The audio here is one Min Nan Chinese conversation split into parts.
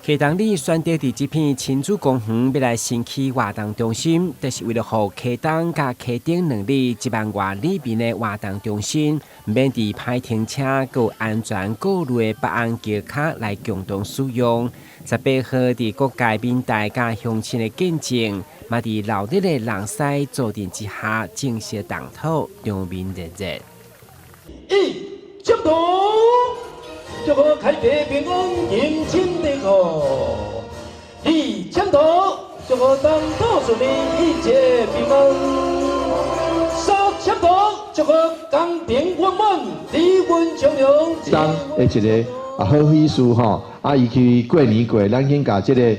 溪東里選擇佇這片親子公園欲來新起活動中心，就是為著予溪東佮溪頂兩里1萬外里面的活動中心，毋免佇歹停車、閣有安全顧慮的北安橋跤來共同使用。18號佇各界民代佮鄉親的見證，嘛佇鬧熱的人獅助陣之下，正式動土，場面熱熱。一，掌土。祝賀開地平安，迎親地好。二，簽土，祝賀動土順利，一切平安。三，簽土，祝賀工程圓滿，利潤長榮。當的一个好喜事吼，伊去過年過，咱先共這个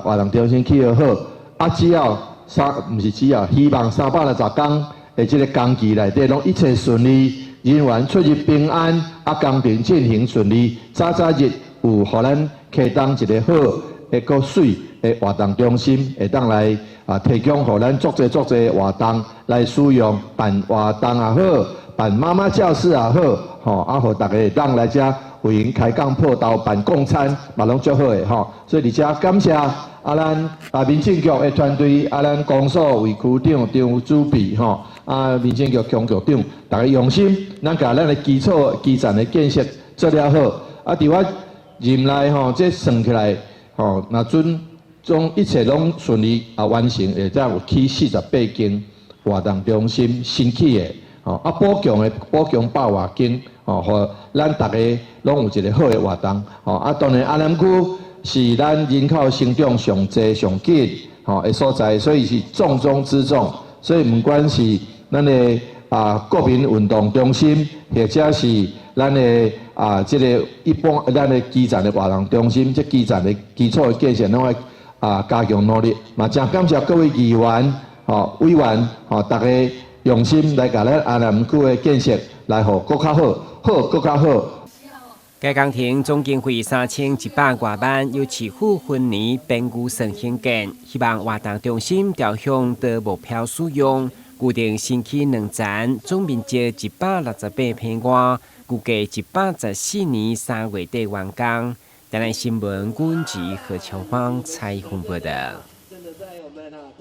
活動中心起予好，只要三，毋是只要，希望360天的這个工期內底攏一切順利。人員出入平安，工程進行順利，早早日有予咱溪東一个好、一个媠的活動中心，會當來提供予咱足濟足濟活動來使用，辦活動也好，辦媽媽教室也好，吼，予大家會當來遮有閒開講破頭辦公餐，嘛攏足好的吼。所以佇遮感謝咱民政局的團隊，咱公所魏區長張主筆吼。民政局江局長，大家用心，咱共咱的基礎基層的建設做了好。佇我任內吼，這算起來吼，若準總一切攏順利完成，會才有起48間活動中心新起的，吼補強的補強100外間，吼，予咱大家攏有一个好的活動，吼當然阿南區是咱人口成長上濟上緊吼的所在，所以是重中之重。所以毋管是咱的國民運動中心，或者是咱的這个一般咱的基層的活動中心，這基層的基礎的建設，攏愛加強努力。嘛，真感謝各位議員、吼委員、吼大家用心來共咱安南區的建設來予閣較好，好閣較好。該工程總經費3100外萬，由市府分年編預算興建，希望活動中心朝向多目標使用，固定新起兩層，總面積168平外，預計114年3月底完工。台南新聞，阮子何秋芳採訪報道。